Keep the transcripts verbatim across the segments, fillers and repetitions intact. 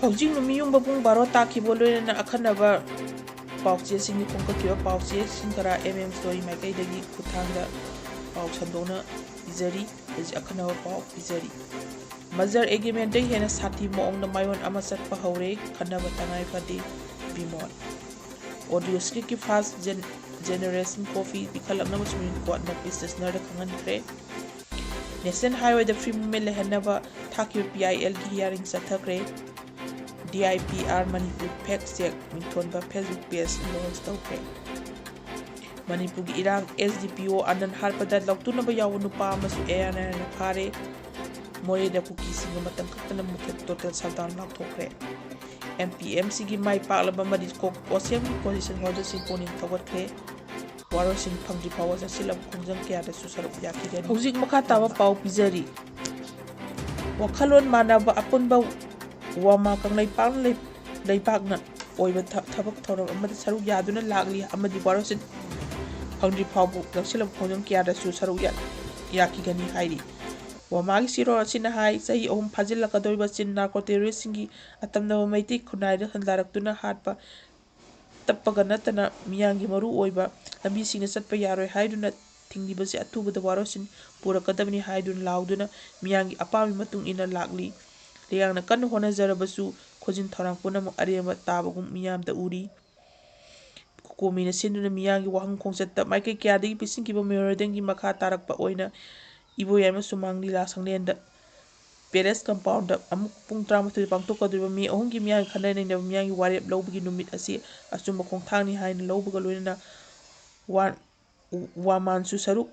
ꯍꯧꯖꯤꯛ ꯅꯨꯃꯤꯠ ꯌꯨꯡꯕ ꯄꯨꯡ ꯕꯥꯔꯣ ꯇꯥꯈꯤꯕ ꯂꯣꯏꯅꯅ ꯑꯈꯟꯅꯕ ꯄꯥꯎꯆꯦꯁꯤꯡꯒꯤ ꯈꯣꯝꯒꯠꯈꯤꯕ ꯄꯥꯎꯆꯦꯁꯤꯡ ꯈꯔ ꯑꯦꯝ ꯑꯦꯝ ꯁ꯭ꯇꯣꯔꯤ ꯃꯥꯏꯀꯩꯗꯒꯤ ꯈꯨꯠꯊꯥꯡꯗ ꯄꯥꯎ ꯁꯟꯗꯣꯛꯅ ꯄꯤꯖꯔꯤ꯫ ꯍꯧꯖꯤꯛ ꯑꯈꯟꯅꯕ ꯄꯥꯎ ꯄꯤꯖꯔꯤ꯫ ꯃꯖꯔ ꯑꯦꯒ꯭ꯔꯤꯃꯦꯟꯗꯒꯤ ꯍꯦꯟꯅ ꯁꯥꯊꯤ ꯃꯑꯣꯡꯗ ꯃꯥꯏꯑꯣꯟ ꯑꯃ ꯆꯠꯄ ꯍꯧꯔꯦ, ꯈꯟꯅꯕ ꯇꯉꯥꯏ ꯐꯗꯦ, ꯕꯤꯃꯣꯜ꯫ ꯑꯣꯗꯤꯑꯣ ꯁ꯭ꯀ꯭ꯔꯤꯞꯀꯤ ꯐꯥꯁ ꯖꯦꯟ-, ꯖꯦꯅꯦꯔꯦꯁꯟ ꯀꯣꯄꯤ ꯄꯤꯈꯠꯂꯛꯅꯕ ꯁꯨꯄ꯭ꯔꯤꯝ ꯀꯣꯔꯠꯅ ꯄꯤꯇꯤꯁꯅꯔꯗ ꯈꯪꯍꯟꯈ꯭ꯔꯦ꯫ ꯅꯦꯁꯅꯦꯜ ꯍꯥꯏꯋꯦꯗ ꯐ꯭ꯔꯤ ꯃꯨꯚꯃꯦꯟ ꯂꯩꯍꯟꯅꯕ ꯊꯥꯈꯤꯕ ꯄꯤ ꯑꯥꯏ ꯑꯦꯜꯒꯤ ꯍꯤꯌꯥꯔꯤꯡ ꯆꯠꯊꯈ꯭ꯔꯦ꯫ D I P R Manipur fact check ꯃꯤꯡꯊꯣꯟꯕ ꯐꯦꯁꯕꯨꯛ ꯄꯦꯖ ꯂꯣꯟꯆ ꯇꯧꯈ꯭ꯔꯦ꯫ ꯃꯅꯤꯄꯨꯔꯒꯤ ꯏꯔꯥꯡ, ꯑꯦꯁ ꯗꯤ ꯄꯤ ꯑꯣ ꯑꯅꯟ ꯍꯥꯠꯄꯗ ꯂꯧꯇꯨꯅꯕ ꯌꯥꯎꯕ ꯅꯨꯄꯥ ꯑꯃꯁꯨ ꯑꯦ ꯑꯥꯏ ꯑꯥꯔꯅ ꯐꯥꯔꯦ꯫ ꯃꯣꯔꯦꯗ ꯀꯨꯀꯤꯁꯤꯡꯒ ꯃꯇꯝ ꯀꯛꯇꯅ ꯃꯨꯊꯠ total shutdown ꯂꯥꯎꯊꯣꯛꯈ꯭ꯔꯦ꯫ M P M ꯁꯤꯒꯤ ꯃꯥꯏ ꯄꯥꯛꯂꯕ ꯑꯃꯗꯤ ꯀꯣ-, ꯀꯣꯁꯦꯝꯒꯤ ꯄꯣꯖꯤꯁꯟ ꯍꯣꯜꯗꯔꯁꯤꯡ ꯄꯨꯛꯅꯤꯡ ꯊꯧꯒꯠꯈ꯭ꯔꯦ꯫ ꯋꯥꯔꯣꯏꯁꯤꯟ ꯐꯪꯗ꯭ꯔꯤ ꯐꯥꯎꯕ ꯆꯪꯁꯤꯜꯂꯕ ꯈꯣꯡꯖꯪ ꯀꯌꯥꯗꯁꯨ ꯁꯔꯨꯛ ꯌꯥꯈꯤꯒꯅꯤ꯫ ꯍꯧꯖꯤꯛ ꯃꯈꯥ ꯇꯥꯕ ꯄꯥꯎ ꯄꯤꯖꯔꯤ꯫ ꯋꯥꯈꯜꯂꯣꯟ ꯃꯥꯟꯅꯕ ꯑꯄꯨꯟꯕ ꯋꯥꯃꯥ ꯀꯪꯂꯩꯄꯥꯛ ꯂꯩ-, ꯂꯩꯕꯥꯛꯅ ꯑꯣꯏꯕ ꯊ-, ꯊꯕꯛ ꯊꯧꯔꯝ ꯑꯃꯗ ꯁꯔꯨꯛ ꯌꯥꯗꯨꯅ ꯂꯥꯛꯂꯤ ꯑꯃꯗꯤ ꯋꯥꯔꯣꯏꯁꯤꯟ ꯐꯪꯗ꯭ꯔꯤ ꯐꯥꯎꯕ ꯆꯪꯁꯤꯜꯂꯕ ꯈꯣꯡꯖꯪ ꯀꯌꯥꯗꯁꯨ ꯁꯔꯨꯛ ꯌꯥ-, ꯌꯥꯈꯤꯒꯅꯤ ꯍꯥꯏꯔꯤ꯫ ꯋꯥꯃꯥꯒꯤ ꯆꯦꯔꯣꯜ ꯑꯁꯤꯅ ꯍꯥꯏ, ꯆꯍꯤ ꯑꯍꯨꯝ ꯐꯥꯖꯤꯜꯂꯛꯀꯗꯧꯔꯤꯕ ꯆꯤꯟ ꯅꯥꯔꯀꯣ ꯇꯦꯔꯣꯔꯤꯁ꯭ꯠꯁꯤꯡꯒꯤ ꯑꯇꯝꯅꯕ ꯃꯩꯇꯩ ꯈꯨꯟꯅꯥꯏꯗ ꯍꯟꯗꯥꯔꯛꯇꯨꯅ ꯍꯥꯠꯄ ꯇꯞꯄꯒ ꯅꯠꯇꯅ ꯃꯤꯌꯥꯝꯒꯤ ꯃꯔꯨ ꯑꯣꯏꯕ ꯂꯝꯕꯤꯁꯤꯡꯗ ꯆꯠꯄ ꯌꯥꯔꯣꯏ ꯍꯥꯏꯗꯨꯅ ꯊꯤꯡꯂꯤꯕꯁꯤ ꯑꯊꯨꯕꯗ ꯋꯥꯔꯣꯏꯁꯤꯟ ꯄꯨꯔꯛꯀꯗꯕꯅꯤ ꯍꯥꯏꯗꯨꯅ ꯂꯥꯎꯗꯨꯅ ꯃꯤꯌꯥꯝꯒꯤ ꯑꯄꯥꯝꯕꯒꯤ ꯃꯇꯨꯡ ꯏꯟꯅ ꯂꯥꯛꯂꯤ꯫ ꯂꯩꯉꯥꯛꯅ ꯀꯟꯅ ꯍꯣꯠꯅꯖꯔꯕꯁꯨ ꯈꯣꯟꯖꯤꯟ ꯊꯧꯔꯥꯡ ꯄꯨꯝꯅꯃꯛ ꯑꯔꯦꯝꯕ ꯇꯥꯕꯒꯨꯝ ꯃꯤꯌꯥꯝꯗ ꯎꯔꯤ꯫ ꯀꯣꯃꯤꯅ ꯁꯤꯟꯗꯨꯅ ꯃꯤꯌꯥꯝꯒꯤ ꯋꯥꯍꯪ ꯈꯣꯡꯆꯠꯇ ꯃꯥꯏꯀꯩ ꯀꯌꯥꯗꯒꯤ ꯄꯤꯁꯤꯟꯈꯤꯕ memorandumꯒꯤ ꯃꯈꯥ ꯇꯥꯔꯛꯄ ꯑꯣꯏꯅ ꯏꯕꯣꯌꯥꯏꯃ ꯁꯨꯃꯥꯡ ꯂꯤꯂꯥ ꯁꯪꯂꯦꯟꯗ palace compoundꯗ ꯑꯃꯨꯛ ꯄꯨꯡ ꯇꯔꯥꯃꯥꯊꯣꯏꯗ ꯄꯥꯡꯊꯣꯛꯀꯗꯧꯔꯤꯕ ꯃꯦ ꯑꯍꯨꯝꯒꯤ ꯃꯤꯌꯥꯝꯒꯤ ꯈꯟꯅ ꯅꯩꯅꯕ ꯃꯤꯌꯥꯝꯒꯤ ꯋꯥꯔꯦꯞ ꯂꯧꯕꯒꯤ ꯅꯨꯃꯤꯠ ꯑꯁꯤ ꯑꯆꯨꯝꯕ ꯈꯣꯡꯊꯥꯡꯅꯤ ꯍꯥꯏꯅ ꯂꯧꯕꯒ ꯂꯣꯏꯅꯅ ꯋꯥ-, ꯋꯥꯃꯥꯟꯁꯨ ꯁꯔꯨꯛ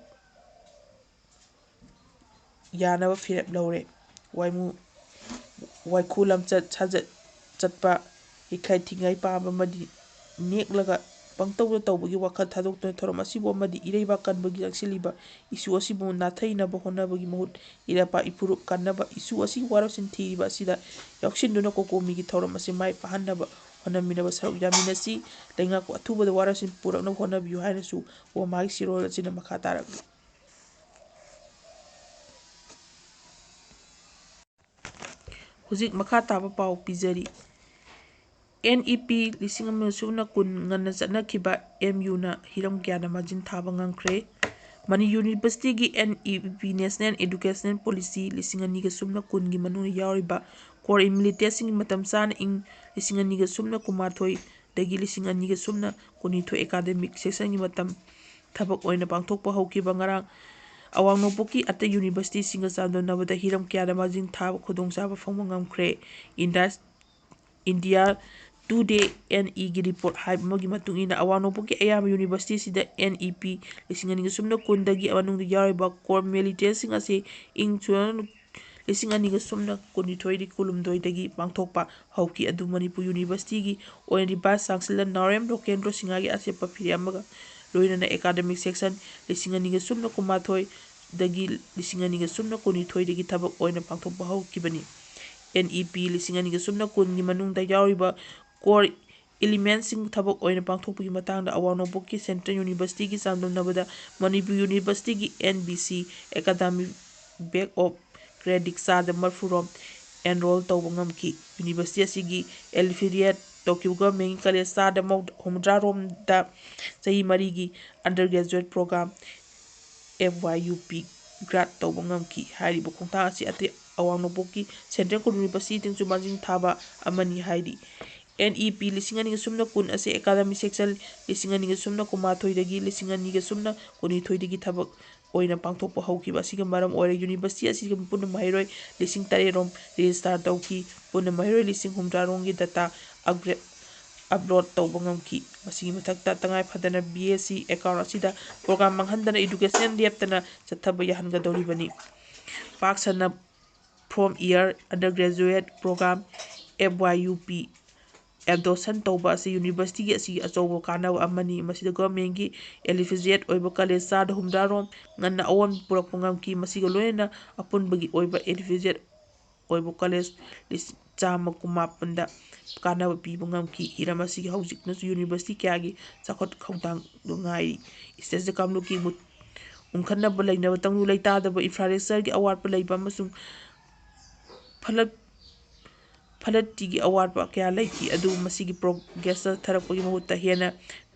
ꯌꯥꯅꯕ ꯐꯤꯔꯦꯞ ꯂꯧꯔꯦ꯫ ꯋꯥꯏꯃꯨ-, ꯋꯥꯏꯈꯨ ꯂꯝꯆꯠ ꯁꯥꯖꯠ ꯆꯠꯄ, ꯏꯈꯥꯏ ꯊꯤꯡꯒꯥꯏ ꯄꯥꯝꯕ ꯑꯃꯗꯤ ꯅꯦꯛꯂꯒ ꯄꯪꯇꯧꯗ ꯇꯧꯕꯒꯤ ꯋꯥꯈꯜ ꯊꯥꯗꯣꯛꯇꯨꯅ ꯊꯧꯔꯝ ꯑꯁꯤꯕꯨ ꯑꯃꯗꯤ ꯏꯔꯩꯕꯥꯛ ꯀꯟꯕꯒꯤ ꯆꯪꯁꯤꯜꯂꯤꯕ ꯏꯁꯨ ꯑꯁꯤꯕꯨ ꯅꯥꯊꯩꯅꯕ ꯍꯣꯠꯅꯕꯒꯤ ꯃꯍꯨꯠ, ꯏꯔꯩꯄꯥꯛ ꯏꯄꯨꯔꯨꯞ ꯀꯟꯅꯕ ꯏꯁꯨ ꯑꯁꯤꯒꯤ ꯋꯥꯔꯣꯏꯁꯤꯟ ꯊꯤꯔꯤꯕ ꯑꯁꯤꯗ ꯌꯥꯎꯁꯤꯟꯗꯨꯅ ꯀꯣꯀꯣꯃꯤꯒꯤ ꯊꯧꯔꯝ ꯑꯁꯤ ꯃꯥꯏ ꯄꯥꯛꯍꯟꯅꯕ ꯍꯣꯠꯅꯃꯤꯟꯅꯕ ꯁꯔꯨꯛ ꯌꯥꯃꯤꯟꯅꯁꯤ꯫ ꯂꯩꯉꯥꯛꯄꯨ ꯑꯊꯨꯕꯗ ꯋꯥꯔꯣꯏꯁꯤꯟ ꯄꯨꯔꯛꯅꯕ ꯍꯣꯠꯅꯕꯤꯌꯨ ꯍꯥꯏꯅꯁꯨ ꯑꯣꯕꯥꯃꯥꯒꯤ ꯆꯦꯔꯣꯜ ꯑꯁꯤꯅ ꯃꯈꯥ ꯇꯥꯔꯛꯂꯤ꯫ ꯍꯧꯖꯤꯛ ꯃꯈꯥ ꯇꯥꯕ ꯄꯥꯎ ꯄꯤꯖꯔꯤ꯫ ꯑꯦꯟ ꯏ ꯄꯤ ꯂꯤꯁꯤꯡ ꯑꯃ ꯁꯨꯞꯅ ꯀꯨꯟ ꯉꯟꯅ ꯆꯠꯅꯈꯤꯕ ꯑꯦꯝ ꯌꯨꯅ ꯍꯤꯔꯝ ꯀꯌꯥꯗ ꯃꯥꯡꯖꯤꯜ ꯊꯥꯕ ꯉꯝꯈ꯭ꯔꯦ꯫ ꯃꯅꯤ ꯌꯨꯅꯤꯚꯔꯁꯤꯇꯤꯒꯤ ꯑꯦꯟ ꯏ ꯄꯤ, National Education Policy, ꯂꯤꯁꯤꯡ ꯑꯅꯤꯒ ꯁꯨꯞꯅ ꯀꯨꯟꯒꯤ ꯃꯅꯨꯡꯗ ꯌꯥꯎꯔꯤꯕ core ꯏꯂꯤꯃꯦꯟꯇꯦꯁꯤꯡꯒꯤ ꯃꯇꯝ ꯆꯥꯅ ꯏꯪ ꯂꯤꯁꯤꯡ ꯑꯅꯤꯒ ꯁꯨꯞꯅ ꯀꯨꯟꯃꯥꯊꯣꯏꯗꯒꯤ ꯂꯤꯁꯤꯡ ꯑꯅꯤꯒ ꯁꯨꯞꯅ ꯀꯨꯟꯅꯤꯊꯣꯏ ꯑꯦꯀꯥꯗꯃꯤꯛ ꯁꯦꯁꯟꯒꯤ ꯃꯇꯝ ꯊꯕꯛ ꯑꯣꯏꯅ ꯄꯥꯡꯊꯣꯛꯄ ꯍꯧꯈꯤꯕ ꯉꯔꯥꯡ ꯑꯋꯥꯡ ꯅꯣꯡꯄꯣꯛꯀꯤ ꯑꯇꯩ ꯌꯨꯅꯤꯚꯔꯁꯤꯇꯤꯁꯤꯡꯒ ꯆꯥꯡꯗꯝꯅꯕꯗ ꯍꯤꯔꯝ ꯀꯌꯥꯗ ꯃꯥꯡꯖꯤꯜ ꯊꯥꯕ ꯈꯨꯗꯣꯡꯆꯥꯕ ꯐꯪꯕ ꯉꯝꯈ꯭ꯔꯦ꯫ ꯏꯟꯗꯁ ꯏꯟꯗꯤꯌꯥ ꯇꯨꯗꯦ ꯑꯦꯟ ꯏꯒꯤ ꯔꯤꯄꯣꯔꯠ ꯍꯥꯏꯕ ꯑꯃꯒꯤ ꯃꯇꯨꯡ ꯏꯟꯅ, ꯑꯋꯥꯡ ꯅꯣꯡꯄꯣꯛꯀꯤ ꯑꯌꯥꯝꯕ ꯌꯨꯅꯤꯚꯔꯁꯤꯇꯤꯁꯤꯗ ꯑꯦꯟ ꯏ ꯄꯤ ꯂꯤꯁꯤꯡ ꯑꯅꯤꯒ ꯁꯨꯞꯅ ꯀꯨꯟꯗꯒꯤ ꯃꯅꯨꯡꯗ ꯌꯥꯎꯔꯤꯕ core ꯃꯦꯔꯤꯠꯁꯤꯡ ꯑꯁꯤ ꯏꯪ ꯂꯤꯁꯤꯡ ꯑꯅꯤꯒ ꯁꯨꯞꯅ ꯀꯨꯟꯅꯤꯊꯣꯏꯗꯒꯤ ꯀꯨꯟꯍꯨꯝꯗꯣꯏꯗꯒꯤ ꯄꯥꯡꯊꯣꯛꯄ ꯍꯧꯈꯤ꯫ ꯑꯗꯨ ꯃꯅꯤꯄꯨꯔ ꯌꯨꯅꯤꯚꯔꯁꯤꯇꯤꯒꯤ ꯑꯣꯏꯅ ꯚꯥꯏꯁ ꯆꯥꯟꯁꯦꯂꯔ ꯅꯥꯎꯔꯦꯝ ꯂꯣꯀꯦꯟꯗ꯭ꯔꯣ ꯁꯤꯡꯍꯒꯤ ꯑꯆꯦꯠꯄ ꯐꯤꯔꯦꯞ ꯑꯃꯒ ꯂꯣꯏꯅꯅ ꯑꯦꯀꯥꯗꯃꯤꯛ ꯁꯦꯁꯟ ꯂꯤꯁꯤꯡ ꯑꯅꯤꯒ ꯁꯨꯞꯅ ꯀꯨꯟꯃꯥꯊꯣꯏ ꯗꯒꯤ ꯂꯤꯁꯤꯡ ꯑꯅꯤꯒ ꯁꯨꯞꯅ ꯀꯨꯟꯅꯤꯊꯣꯏꯗꯒꯤ ꯊꯕꯛ ꯑꯣꯏꯅ ꯄꯥꯡꯊꯣꯛꯄ ꯍꯧꯈꯤꯕꯅꯤ꯫ ꯑꯦꯟ ꯏ ꯄꯤ ꯂꯤꯁꯤꯡ ꯑꯅꯤꯒ ꯁꯨꯞꯅ ꯀꯨꯟꯒꯤ ꯃꯅꯨꯡꯗ ꯌꯥꯎꯔꯤꯕ core ꯏꯂꯤꯃꯦꯟꯁꯤꯡ ꯊꯕꯛ ꯑꯣꯏꯅ ꯄꯥꯡꯊꯣꯛꯄꯒꯤ ꯃꯇꯥꯡꯗ ꯑꯋꯥꯡ ꯅꯣꯡꯄꯣꯛꯀꯤ ꯁꯦꯟꯇ꯭ꯔꯦꯜ ꯌꯨꯅꯤꯚꯔꯁꯤꯇꯤꯒꯤ ꯆꯥꯡꯗꯝꯅꯕꯗ ꯃꯅꯤꯄꯨꯔ ꯌꯨꯅꯤꯚꯔꯁꯤꯇꯤꯒꯤ N B C academic bank of credit ꯆꯥꯗ ꯃꯔꯤꯐꯨꯔꯣꯝ ꯑꯦꯟꯔꯣꯜ ꯇꯧꯕ ꯉꯝꯈꯤ꯫ ꯌꯨꯅꯤꯚꯔꯁꯤꯇꯤ ꯑꯁꯤꯒꯤ ꯑꯦꯐꯤꯂꯤꯌꯦꯠ ꯇꯣꯀ꯭ꯌꯣ ꯒꯚꯔꯟꯃꯦꯟꯒꯤ ꯀꯂꯦꯖ ꯆꯥꯗ ꯃꯧ-, ꯍꯨꯝꯐꯨꯇꯔꯥꯔꯣꯝꯗ ꯆꯍꯤ ꯃꯔꯤꯒꯤ undergraduate program, F Y U ꯄꯤ, grant ꯇꯧꯕ ꯉꯝꯈꯤ꯫ ꯍꯥꯏꯔꯤꯕ ꯈꯣꯡꯊꯥꯡ ꯑꯁꯤ ꯑꯇꯩ ꯑꯋꯥꯡ ꯅꯣꯡꯄꯣꯛꯀꯤ ꯁꯦꯟꯇ꯭ꯔꯦꯜ ꯀꯣꯂꯣꯅꯤ ꯌꯨꯅꯤꯚꯔꯁꯤꯇꯤꯁꯤꯡꯁꯨ ꯃꯥꯡꯖꯤꯜ ꯊꯥꯕ ꯑꯃꯅꯤ ꯍꯥꯏꯔꯤ꯫ ꯑꯦꯟ ꯏ ꯄꯤ ꯂꯤꯁꯤꯡ ꯑꯅꯤꯒ ꯁꯨꯞꯅ ꯀꯨꯟ ꯑꯁꯤ ꯑꯦꯀꯥꯗꯃꯤꯛ ꯁꯦꯁꯟ ꯂꯤꯁꯤꯡ ꯑꯅꯤꯒ ꯁꯨꯞꯅ ꯀꯨꯟꯃꯥꯊꯣꯏꯗꯒꯤ ꯂꯤꯁꯤꯡ ꯑꯅꯤꯒ ꯁꯨꯞꯅ ꯀꯨꯟꯅꯤꯊꯣꯏꯗꯒꯤ ꯊꯕꯛ ꯑꯣꯏꯅ ꯄꯥꯡꯊꯣꯛꯄ ꯍꯧꯈꯤꯕ ꯑꯁꯤꯒ ꯃꯔꯝ ꯑꯣꯏꯔꯒ ꯌꯨꯅꯤꯚꯔꯁꯤꯇꯤ ꯑꯁꯤꯒꯤ ꯄꯨꯟꯅ ꯃꯍꯩꯔꯣꯏ ꯂꯤꯁꯤꯡ ꯇꯔꯦꯠ ꯔꯣꯝ register ꯇꯧꯈꯤ꯫ ꯄꯨꯟꯅ ꯃꯍꯩꯔꯣꯏ ꯂꯤꯁꯤꯡ ꯍꯨꯝꯐꯨꯇꯔꯥ ꯔꯣꯝꯒꯤ data upgrade, upload ꯇꯧꯕ ꯉꯝꯈꯤ꯫ ꯃꯁꯤꯒꯤ ꯃꯊꯛꯇ, ꯇꯉꯥꯏ ꯐꯗꯅ ꯕꯤ ꯑꯦꯁ ꯁꯤ account ꯑꯁꯤꯗ program ꯃꯥꯡꯍꯟꯗꯅ education ꯂꯦꯞꯇꯅ ꯆꯠꯊꯕ ꯌꯥꯍꯟꯒꯗꯧꯔꯤꯕꯅꯤ꯫ ꯄꯥꯛ ꯁꯟꯅ from year undergraduate program, F Y U P, adoption ꯇꯧꯕ ꯑꯁꯤ ꯌꯨꯅꯤꯚꯔꯁꯤꯇꯤꯒꯤ ꯑꯁꯤꯒꯤ ꯑꯆꯧꯕ ꯀꯥꯟꯅꯕ ꯑꯃꯅꯤ꯫ ꯃꯁꯤꯗ ꯒꯚꯔꯟꯃꯦꯟꯒꯤ ꯑꯦꯐꯤꯂꯤꯌꯦꯇꯦꯗ ꯑꯣꯏꯕ ꯀꯣꯂꯦꯖ ꯆꯥꯗ ꯍꯨꯝꯗ꯭ꯔꯥ ꯔꯣꯝ ꯉꯟꯅ ꯑꯑꯣꯟꯕ ꯄꯨꯔꯛꯄ ꯉꯝꯈꯤ꯫ ꯃꯁꯤꯒ ꯂꯣꯏꯅꯅ ꯑꯄꯨꯟꯕꯒꯤ ꯑꯣꯏꯕ ꯑꯦꯐꯤꯂꯤꯌꯦꯇꯦꯗ ꯑꯣꯏꯕ ꯀꯣꯂꯦꯖ ꯂꯤꯁꯤꯡ ꯆꯥꯝꯃ ꯀꯨꯟꯃꯥꯄꯟꯗ ꯀꯥꯟꯅꯕ ꯄꯤꯕ ꯉꯝꯈꯤ꯫ ꯍꯤꯔꯝ ꯑꯁꯤꯒꯤ ꯍꯧꯖꯤꯛꯅꯁꯨ ꯌꯨꯅꯤꯚꯔꯁꯤꯇꯤ ꯀꯌꯥꯒꯤ ꯆꯥꯎꯈꯠ ꯊꯧꯗꯥꯡꯗꯨ ꯉꯥꯏꯔꯤ꯫ ꯏꯁꯇꯦꯠꯁꯤꯗ ꯀꯥꯡꯂꯨꯞꯀꯤ ꯃꯨꯠ-, ꯎꯪꯈꯠꯅꯕ ꯂꯩꯅꯕ ꯇꯪꯗꯨ ꯂꯩꯇꯥꯗꯕ ꯏꯟꯐ꯭ꯔꯥꯁ꯭ꯇ꯭ꯔꯛꯆꯔꯒꯤ ꯑꯋꯥꯠꯄ ꯂꯩꯕ ꯑꯃꯁꯨꯡ ꯐꯂꯠ-, ꯐꯂꯠꯇꯤꯒꯤ ꯑꯋꯥꯠꯄ ꯀꯌꯥ ꯂꯩꯈꯤ꯫ ꯑꯗꯨꯕꯨ ꯃꯁꯤꯒꯤ ꯄ꯭ꯔꯣꯒ꯭ꯔꯦꯁ ꯆꯠꯊꯔꯛꯄꯒꯤ ꯃꯍꯨꯠꯇ ꯍꯦꯟꯅ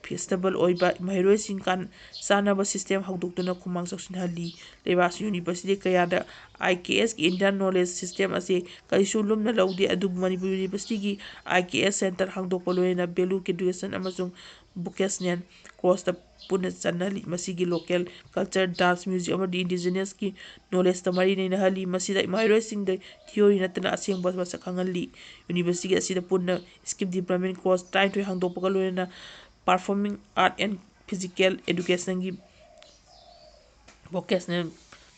ꯐꯤꯖꯤꯕꯜ ꯑꯣꯏꯕ ꯃꯍꯩꯔꯣꯏꯁꯤꯡ ꯀꯥꯟ-, ꯆꯥꯅꯕ ꯁꯤꯁꯇꯦꯝ ꯍꯧꯗꯣꯛꯇꯨꯅ ꯈꯨꯃꯥꯡ ꯆꯥꯎꯁꯤꯟꯍꯜꯂꯤ꯫ ꯂꯩꯕꯥꯛ ꯑꯁꯤꯒꯤ ꯌꯨꯅꯤꯚꯔꯁꯤꯇꯤ ꯀꯌꯥꯗ ꯑꯥꯏ ꯀꯦ ꯑꯦꯁꯀꯤ ꯏꯟꯗꯤꯌꯥꯟ ꯅꯣꯂꯦꯖ ꯁꯤꯁꯇꯦꯝ ꯑꯁꯤ ꯀꯔꯤꯁꯨ ꯂꯨꯝꯅ ꯂꯧꯗꯦ, ꯑꯗꯨꯕꯨ ꯃꯅꯤꯄꯨꯔ ꯌꯨꯅꯤꯚꯔꯁꯤꯇꯤꯒꯤ ꯑꯥꯏ ꯀꯦ ꯑꯦꯁ ꯁꯦꯟꯇꯔ ꯍꯥꯡꯗꯣꯛꯄ ꯂꯣꯏꯅꯅ ꯚꯦꯂꯨ ꯑꯦꯗꯨꯀꯦꯁꯟ ꯑꯃꯁꯨꯡ ꯚꯣꯀꯦꯁꯅꯦꯜ ꯀꯣꯔꯁꯇ ꯄꯨꯟꯅ ꯆꯠꯅꯍꯜꯂꯤ꯫ ꯃꯁꯤꯒꯤ ꯂꯣꯀꯦꯜ ꯀꯜꯆꯔ, ꯗꯥꯟꯁ, ꯃ꯭ꯌꯨꯖꯤꯛ ꯑꯃꯗꯤ ꯏꯟꯗꯤꯖꯤꯅꯁꯀꯤ ꯅꯣꯂꯦꯖꯇ ꯃꯔꯤ ꯂꯩꯅꯍꯜꯂꯤ꯫ ꯃꯁꯤꯗ ꯃꯍꯩꯔꯣꯏꯁꯤꯡꯗ ꯊꯤꯑꯣꯔꯤ ꯅꯠꯇꯅ ꯑꯁꯦꯡꯕ ꯃꯁꯛ ꯈꯪꯍꯜꯂꯤ꯫ ꯌꯨꯅꯤꯚꯔꯁꯤꯇꯤ ꯑꯁꯤꯗ ꯄꯨꯟꯅ ꯁ꯭ꯀꯤꯜ ꯗꯤꯕ꯭ꯂꯞꯃꯦꯟ ꯀꯣꯔꯁ ꯇꯔꯥꯅꯤꯊꯣꯏ ꯍꯥꯡꯗꯣꯛꯄꯒ ꯂꯣꯏꯅꯅ ꯄꯔꯐꯣꯔꯃꯤꯡ ꯑꯥꯔꯠ ꯑꯦꯟ ꯐꯤꯖꯤꯀꯦꯜ ꯑꯦꯗꯨꯀꯦꯁꯟꯒꯤ ꯚꯣꯀꯦꯁꯅꯦꯜ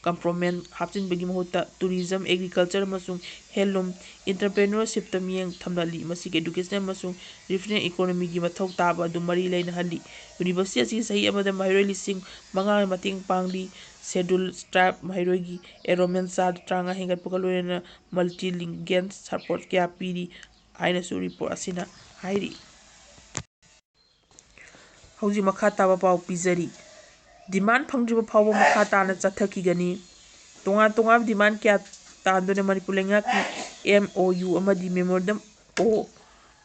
ꯀꯝꯄꯣꯅꯦꯟ ꯍꯥꯞꯆꯤꯟꯕꯒꯤ ꯃꯍꯨꯠꯇ ꯇꯨꯔꯤꯖꯝ, ꯑꯦꯒ꯭ꯔꯤꯀꯜꯆꯔ ꯑꯃꯁꯨꯡ ꯍꯦꯟꯂꯨꯝ ꯑꯦꯟꯇꯔꯄ꯭ꯔꯦꯅꯔꯁꯤꯞꯇ ꯃꯤꯠꯌꯦꯡ ꯊꯝꯂꯤ꯫ ꯃꯁꯤꯒꯤ ꯑꯦꯗꯨꯀꯦꯁꯟ ꯑꯃꯁꯨꯡ ꯔꯤꯐꯤꯅꯦꯜ ꯏꯀꯣꯅꯣꯃꯤꯒꯤ ꯃꯊꯧ ꯇꯥꯕ ꯑꯗꯨ ꯃꯔꯤ ꯂꯩꯅꯍꯜꯂꯤ꯫ ꯌꯨꯅꯤꯚꯔꯁꯤꯇꯤ ꯑꯁꯤ ꯆꯍꯤ ꯑꯃꯗ ꯃꯍꯩꯔꯣꯏ ꯂꯤꯁꯤꯡ ꯃꯉꯥ ꯃꯇꯦꯡ ꯄꯥꯡꯂꯤ꯫ ꯁꯦꯗꯨꯜ ꯇ꯭ꯔꯥꯏꯕ ꯃꯍꯩꯔꯣꯏꯒꯤ ꯑꯦꯟꯔꯣꯜꯃꯦꯟ ꯆꯥꯗ ꯇꯔꯥꯃꯉꯥ ꯍꯦꯟꯒꯠꯄꯒ ꯂꯣꯏꯅꯅ ꯃꯜꯇꯤꯂꯤꯡꯒ꯭ꯋꯦꯜ ꯁꯄꯣꯔꯠ ꯀꯌꯥ ꯄꯤꯔꯤ ꯍꯥꯏꯅꯁꯨ ꯔꯤꯄꯣꯔꯠ ꯑꯁꯤꯅ ꯍꯥꯏꯔꯤ꯫ ꯍꯧꯖꯤꯛ ꯃꯈꯥ ꯇꯥꯕ ꯄꯥꯎ ꯄꯤꯖꯔꯤ꯫ ꯗꯤꯃꯥꯟ ꯐꯪꯗ꯭ꯔꯤꯕ ꯐꯥꯎꯕ ꯃꯈꯥ ꯇꯥꯅ ꯆꯠꯊꯈꯤꯒꯅꯤ꯫ ꯇꯣꯉꯥꯟ ꯇꯣꯉꯥꯟꯕ ꯗꯤꯃꯥꯟ ꯀꯌꯥ ꯇꯥꯟꯗꯨꯅ ꯃꯅꯤꯄꯨꯔ ꯂꯩꯉꯥꯛꯀꯤ ꯑꯦꯝ ꯑꯣ ꯌꯨ ꯑꯃꯗꯤ ꯃꯦꯃꯣꯔꯦꯟꯗꯝ ꯑꯣ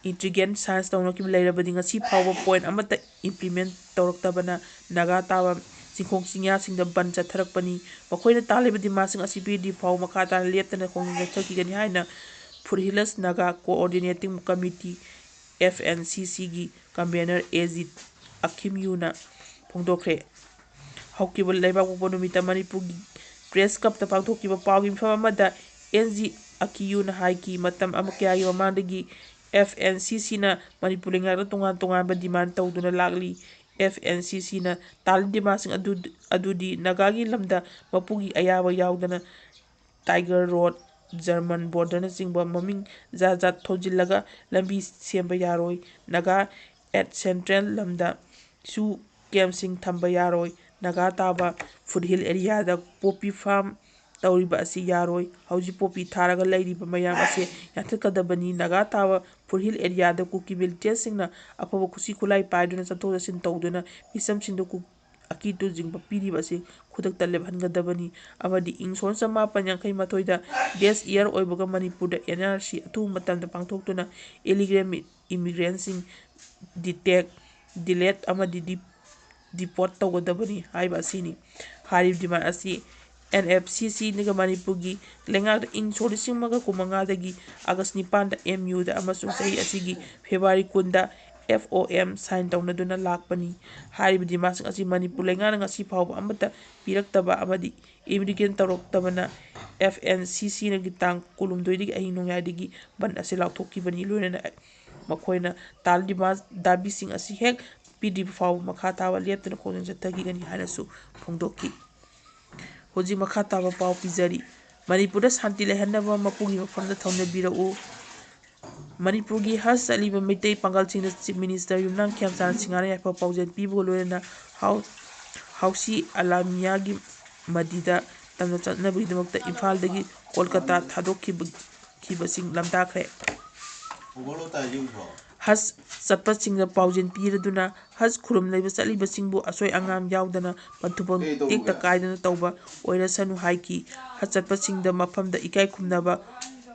ꯏꯟꯇꯦꯟꯗ ꯁꯥꯏꯟ ꯇꯧꯅꯈꯤꯕ ꯂꯩꯔꯕꯗꯤ ꯉꯁꯤ ꯐꯥꯎꯕ ꯄꯣꯏꯟ ꯑꯃꯠꯇ ꯏꯝꯄ꯭ꯂꯤꯃꯦꯟ ꯇꯧꯔꯛꯇꯕꯅ ꯅꯥꯒꯥ ꯇꯥꯕ ꯆꯤꯡꯈꯣꯡ ꯆꯤꯡꯌꯥꯁꯤꯡꯗ ꯕꯟ ꯆꯠꯊꯔꯛꯄꯅꯤ꯫ ꯃꯈꯣꯏꯅ ꯇꯥꯜꯂꯤꯕ ꯗꯤꯃꯥꯟꯁꯤꯡ ꯑꯁꯤ ꯄꯤꯗ꯭ꯔꯤ ꯐꯥꯎ ꯃꯈꯥ ꯇꯥꯅ ꯂꯦꯞꯇꯅ ꯈꯣꯡꯖꯪ ꯆꯠꯊꯈꯤꯒꯅꯤ ꯍꯥꯏꯅ foothillers Naga coordinating committee, F N C ꯁꯤꯒꯤ ꯀꯟꯚꯦꯅꯔ ꯑꯦ ꯖꯤ ꯑꯈꯤꯝꯌꯨꯅ ꯐꯣꯡꯗꯣꯛꯈ꯭ꯔꯦ꯫ ꯍꯧꯈꯤꯕ ꯂꯩꯕꯥꯛꯄꯣꯛꯄ ꯅꯨꯃꯤꯠꯇ ꯃꯅꯤꯄꯨꯔꯒꯤ ꯄ꯭ꯔꯦꯁ ꯀ꯭ꯂꯕꯇ ꯄꯥꯡꯊꯣꯛꯈꯤꯕ ꯄꯥꯎꯒꯤ ꯃꯤꯐꯝ ꯑꯃꯗ ꯑꯦꯟ ꯖꯤ ꯑꯈꯤꯌꯨꯅ ꯍꯥꯏꯈꯤ, ꯃꯇꯝ ꯑꯃ ꯀꯌꯥꯒꯤ ꯃꯃꯥꯡꯗꯒꯤ ꯑꯦꯐ ꯑꯦꯟ ꯁꯤ ꯁꯤꯅ ꯃꯅꯤꯄꯨꯔ ꯂꯩꯉꯥꯛꯇ ꯇꯣꯉꯥꯟ ꯇꯣꯉꯥꯟꯕ ꯗꯤꯃꯥꯟ ꯇꯧꯗꯨꯅ ꯂꯥꯛꯂꯤ꯫ ꯑꯦꯐ ꯑꯦꯟ ꯁꯤ ꯁꯤꯅ ꯇꯥꯜꯂꯤ ꯗꯤꯃꯥꯟꯁꯤꯡ ꯑꯗꯨ, ꯑꯗꯨꯗꯤ ꯅꯥꯒꯥꯒꯤ ꯂꯝꯗ ꯃꯄꯨꯒꯤ ꯑꯌꯥꯕ ꯌꯥꯎꯗꯅ ꯇꯥꯏꯒꯔ ꯔꯣꯗ, ꯖꯔꯃꯟ ꯕꯣꯔꯗꯔꯅꯆꯤꯡꯕ ꯃꯃꯤꯡ ꯖꯥꯠ ꯖꯥꯠ ꯊꯣꯟꯖꯤꯜꯂꯒ ꯂꯝꯕꯤ ꯁꯦꯝꯕ ꯌꯥꯔꯣꯏ꯫ ꯅꯥꯒꯥ ꯑꯦꯠ ꯁꯦꯟꯇ꯭ꯔꯦꯜ ꯂꯝꯗꯁꯨ ꯀꯦꯝꯞꯁꯤꯡ ꯊꯝꯕ ꯌꯥꯔꯣꯏ꯫ ꯅꯥꯒꯥ ꯇꯥꯕ ꯐꯨꯠꯍꯤꯜ ꯑꯦꯔꯤꯌꯥꯗ ꯄꯣꯄꯤ ꯐꯥꯔꯝ ꯇꯧꯔꯤꯕ ꯑꯁꯤ ꯌꯥꯔꯣꯏ꯫ ꯍꯧꯖꯤꯛ ꯄꯣꯄꯤ ꯊꯥꯔꯒ ꯂꯩꯔꯤꯕ ꯃꯌꯥꯝ ꯑꯁꯦ ꯌꯥꯟꯊꯠꯀꯗꯕꯅꯤ꯫ ꯅꯥꯒꯥ ꯇꯥꯕ ꯐꯨꯠꯍꯤꯜ ꯑꯦꯔꯤꯌꯥꯗ ꯀꯨꯀꯤ ꯃꯤꯂꯤꯇꯦꯟꯠꯁꯤꯡꯅ ꯑꯐꯕ ꯈꯨꯠꯁꯨ ꯈꯨꯠꯂꯥꯏ ꯄꯥꯏꯗꯨꯅ ꯆꯠꯊꯣꯛ ꯆꯠꯁꯤꯟ ꯇꯧꯗꯨꯅ ꯃꯤꯆꯝꯁꯤꯡꯗ ꯀꯨ-, ꯑꯀꯤꯕ ꯇꯨꯖꯤꯡꯕ ꯄꯤꯔꯤꯕ ꯑꯁꯤ ꯈꯨꯗꯛꯇ ꯂꯦꯞꯍꯟꯒꯗꯕꯅꯤ ꯑꯃꯗꯤ ꯏꯪ ꯁꯣꯛ ꯆꯃꯥꯄꯟ ꯌꯥꯡꯈꯩ ꯃꯥꯊꯣꯏꯗ ꯗꯦꯁ ꯏꯌꯥꯔ ꯑꯣꯏꯕꯒ ꯃꯅꯤꯄꯨꯔꯗ ꯑꯦꯟ ꯑꯥꯔ ꯁꯤ ꯑꯊꯨꯕ ꯃꯇꯝꯗ ꯄꯥꯡꯊꯣꯛꯇꯨꯅ ꯏꯂꯤꯒꯦꯜ ꯏꯃꯤꯒ꯭ꯔꯦꯟꯠꯁꯤꯡ ꯗꯤꯇꯦꯛ, ꯗꯤꯂꯦꯠ ꯑꯃꯗꯤ ꯗꯤ-, ꯗꯤꯄꯣꯔꯠ ꯇꯧꯒꯗꯕꯅꯤ ꯍꯥꯏꯕ ꯑꯁꯤꯅꯤ꯫ ꯍꯥꯏꯔꯤꯕ ꯗꯤꯃꯥꯟ ꯑꯁꯤ ꯑꯦꯟ ꯑꯦꯐ ꯁꯤ ꯁꯤꯅꯒ ꯃꯅꯤꯄꯨꯔꯒꯤ ꯂꯩꯉꯥꯛꯇ ꯏꯪ ꯁꯣꯛ ꯂꯤꯁꯤꯡ ꯑꯃꯒ ꯀꯨꯟꯃꯉꯥꯗꯒꯤ ꯑꯥꯒꯁ ꯅꯤꯄꯥꯟꯗ ꯑꯦꯝ ꯌꯨꯗ ꯑꯃꯁꯨꯡ ꯆꯍꯤ ꯑꯁꯤꯒꯤ ꯐꯦꯕ꯭ꯔꯨꯋꯥꯔꯤ ꯀꯨꯟꯗ ꯑꯦꯐ ꯑꯣ ꯑꯦꯝ ꯁꯥꯏꯟ ꯇꯧꯅꯗꯨꯅ ꯂꯥꯛꯄꯅꯤ꯫ ꯍꯥꯏꯔꯤꯕ ꯗꯤꯃꯥꯟꯁꯤꯡ ꯑꯁꯤ ꯃꯅꯤꯄꯨꯔ ꯂꯩꯉꯥꯛꯅ ꯉꯁꯤ ꯐꯥꯎꯕ ꯑꯃꯠꯇ ꯄꯤꯔꯛꯇꯕ ꯑꯃꯗꯤ ꯏꯃꯤꯒ꯭ꯔꯦꯟ ꯇꯧꯔꯛꯇꯕꯅ ꯑꯦꯐ ꯑꯦꯟ ꯁꯤ ꯁꯤꯅꯒꯤ ꯇꯥꯡ ꯀꯨꯟꯍꯨꯝꯗꯣꯏꯗꯒꯤ ꯑꯍꯤꯡ ꯅꯣꯡꯌꯥꯏꯗꯒꯤ ꯕꯟ ꯑꯁꯤ ꯂꯥꯎꯊꯣꯛꯈꯤꯕꯅꯤ꯫ ꯂꯣꯏꯅꯅ ꯃꯈꯣꯏꯅ ꯇꯥꯜ ꯗꯤꯃꯥꯟ, ꯗꯥꯕꯤꯁꯤꯡ ꯑꯁꯤ ꯍꯦꯛ ꯄꯤꯗ꯭ꯔꯤꯕ ꯐꯥꯎꯕ ꯃꯈꯥ ꯇꯥꯕ ꯂꯦꯞꯇꯅ ꯈꯣꯡꯖꯪ ꯆꯠꯊꯈꯤꯒꯅꯤ ꯍꯥꯏꯅꯁꯨ ꯐꯣꯡꯗꯣꯛꯈꯤ꯫ ꯍꯧꯖꯤꯛ ꯃꯈꯥ ꯇꯥꯕ ꯄꯥꯎ ꯄꯤꯖꯔꯤ꯫ ꯃꯅꯤꯄꯨꯔꯗ ꯁꯥꯟꯇꯤ ꯂꯩꯍꯟꯅꯕ ꯃꯄꯨꯒꯤ ꯃꯐꯝꯗ ꯊꯧꯅꯕꯤꯔꯛꯎ꯫ ꯃꯅꯤꯄꯨꯔꯒꯤ ꯍꯖ ꯆꯠꯂꯤꯕ ꯃꯩꯇꯩ ꯄꯥꯡꯒꯜꯁꯤꯡꯗ ꯆꯤꯐ ꯃꯤꯅꯤꯁꯇꯔ ꯌꯨꯝꯅꯥꯝ ꯈꯦꯝꯆꯥꯟ ꯁꯤꯡꯍꯥꯅ ꯌꯥꯏꯐ ꯄꯥꯎꯖꯦꯜ ꯄꯤꯕꯒ ꯂꯣꯏꯅꯅ ꯍꯥꯎ-, ꯍꯥꯎꯁꯤ ꯑꯂꯥꯃꯤꯌꯥꯒꯤ ꯃꯗꯤꯗ ꯇꯝꯅ ꯆꯠꯅꯕꯒꯤꯗꯃꯛꯇ ꯏꯝꯐꯥꯜꯗꯒꯤ ꯀꯣꯜꯀꯇꯥ ꯊꯥꯗꯣꯛꯈꯤꯕ, ꯈꯤꯕꯁꯤꯡ ꯂꯝꯇꯥꯈ꯭ꯔꯦ꯫ ꯍꯖ ꯆꯠꯄꯁꯤꯡꯗ ꯄꯥꯎꯖꯦꯜ ꯄꯤꯔꯗꯨꯅ ꯍꯖ ꯈꯨꯔꯨꯝꯂꯤꯕ ꯆꯠꯂꯤꯕꯁꯤꯡꯕꯨ ꯑꯁꯣꯏ ꯑꯉꯥꯝ ꯌꯥꯎꯗꯅ ꯄꯟꯊꯨꯡꯐꯝ ꯇꯦꯛꯇ ꯀꯥꯏꯗꯅ ꯇꯧꯕ ꯑꯣꯏꯔꯁꯅꯨ ꯍꯥꯏꯈꯤ꯫ ꯍꯖ ꯆꯠꯄꯁꯤꯡꯗ ꯃꯐꯝꯗ ꯏꯀꯥꯏ ꯈꯨꯝꯅꯕ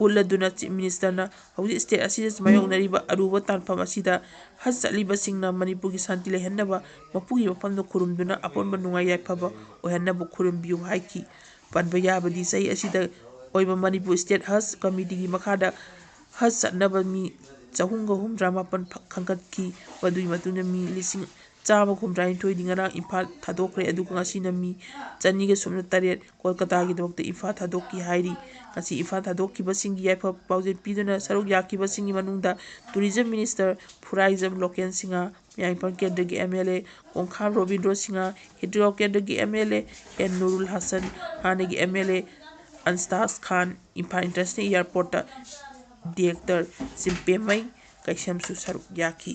ꯎꯠꯂꯗꯨꯅ ꯆꯤꯐ ꯃꯤꯅꯤꯁꯇꯔꯅ ꯍꯧꯖꯤꯛ ꯁ꯭ꯇꯦꯠ ꯑꯁꯤꯗ ꯃꯥꯌꯣꯛꯅꯔꯤꯕ ꯑꯔꯨꯕ ꯇꯥꯟꯐꯝ ꯑꯁꯤꯗ ꯍꯖ ꯆꯠꯂꯤꯕꯁꯤꯡꯅ ꯃꯅꯤꯄꯨꯔꯒꯤ ꯁꯥꯟꯇꯤ ꯂꯩꯍꯟꯅꯕ ꯃꯄꯨꯒꯤ ꯃꯐꯝꯗ ꯈꯨꯔꯨꯝꯗꯨꯅ ꯑꯄꯨꯟꯕ ꯅꯨꯡꯉꯥꯏ ꯌꯥꯏꯐꯕ ꯑꯣꯏꯍꯟꯅꯕ ꯈꯨꯔꯨꯝꯕꯤꯌꯨ ꯍꯥꯏꯈꯤ꯫ ꯄꯟꯕ ꯌꯥꯕꯗꯤ ꯆꯍꯤ ꯑꯁꯤꯗ ꯑꯣꯏꯕ ꯃꯅꯤꯄꯨꯔ ꯁ꯭ꯇꯦꯠ ꯍꯖ ꯀꯃꯤꯇꯤꯒꯤ ꯃꯈꯥꯗ ꯍꯖ ꯆꯠꯅꯕ ꯃꯤ ꯆꯍꯨꯝꯒ ꯍꯨꯝꯗ꯭ꯔꯥ ꯃꯥꯄꯟ ꯐ-, ꯈꯟꯒꯠꯈꯤ꯫ ꯃꯗꯨꯒꯤ ꯃꯇꯨꯡꯗ ꯃꯤ ꯂꯤꯁꯤꯡ ꯆꯥꯝꯃꯒ ꯍꯨꯝꯗ꯭ꯔꯥꯅꯤꯊꯣꯏꯗꯤ ꯉꯔꯥꯡ ꯏꯝꯐꯥꯜ ꯊꯥꯗꯣꯛꯈ꯭ꯔꯦ, ꯑꯗꯨꯒ ꯉꯁꯤꯅ ꯃꯤ ꯆꯅꯤꯒ ꯁꯨꯞꯅ ꯇꯔꯦꯠ ꯀꯣꯜꯀꯇꯥꯒꯤꯗꯃꯛꯇ ꯏꯝꯐꯥꯜ ꯊꯥꯗꯣꯛꯈꯤ ꯍꯥꯏꯔꯤ꯫ ꯉꯁꯤ ꯏꯝꯐꯥꯜ ꯊꯥꯗꯣꯛꯈꯤꯕꯁꯤꯡꯒꯤ ꯌꯥꯏꯐ ꯄꯥꯎꯖꯦꯜ ꯄꯤꯗꯨꯅ ꯁꯔꯨꯛ ꯌꯥꯈꯤꯕꯁꯤꯡꯒꯤ ꯃꯅꯨꯡꯗ ꯇꯨꯔꯤꯖꯝ ꯃꯤꯅꯤꯁꯇꯔ ꯐꯨꯔꯥꯏꯖꯝ ꯂꯣꯀꯦꯟ ꯁꯤꯡꯍ, ꯃꯌꯥꯡ ꯏꯝꯐꯥꯜ ꯀꯦꯟꯗ꯭ꯔꯒꯤ M L A Kongkham Robindro Singh, ꯍꯤꯗ꯭ꯔꯣ ꯀꯦꯟꯗ꯭ꯔꯒꯤ M L A N Nurul Hasan, ꯍꯥꯟꯅꯒꯤ ꯑꯦꯝ ꯑꯦꯜ ꯑꯦ ꯑꯟꯁꯇꯥꯖ ꯈꯥꯟ, ꯏꯝꯐꯥꯜ ꯏꯟꯇꯔꯅꯦꯁꯅꯦꯜ ꯏꯌꯥꯔꯄꯣꯔꯠꯇ ꯗꯤꯔꯦꯛꯇꯔ ꯆꯤꯝꯄꯦꯃꯩ ꯀꯩꯁꯝꯁꯨ ꯁꯔꯨꯛ ꯌꯥꯈꯤ꯫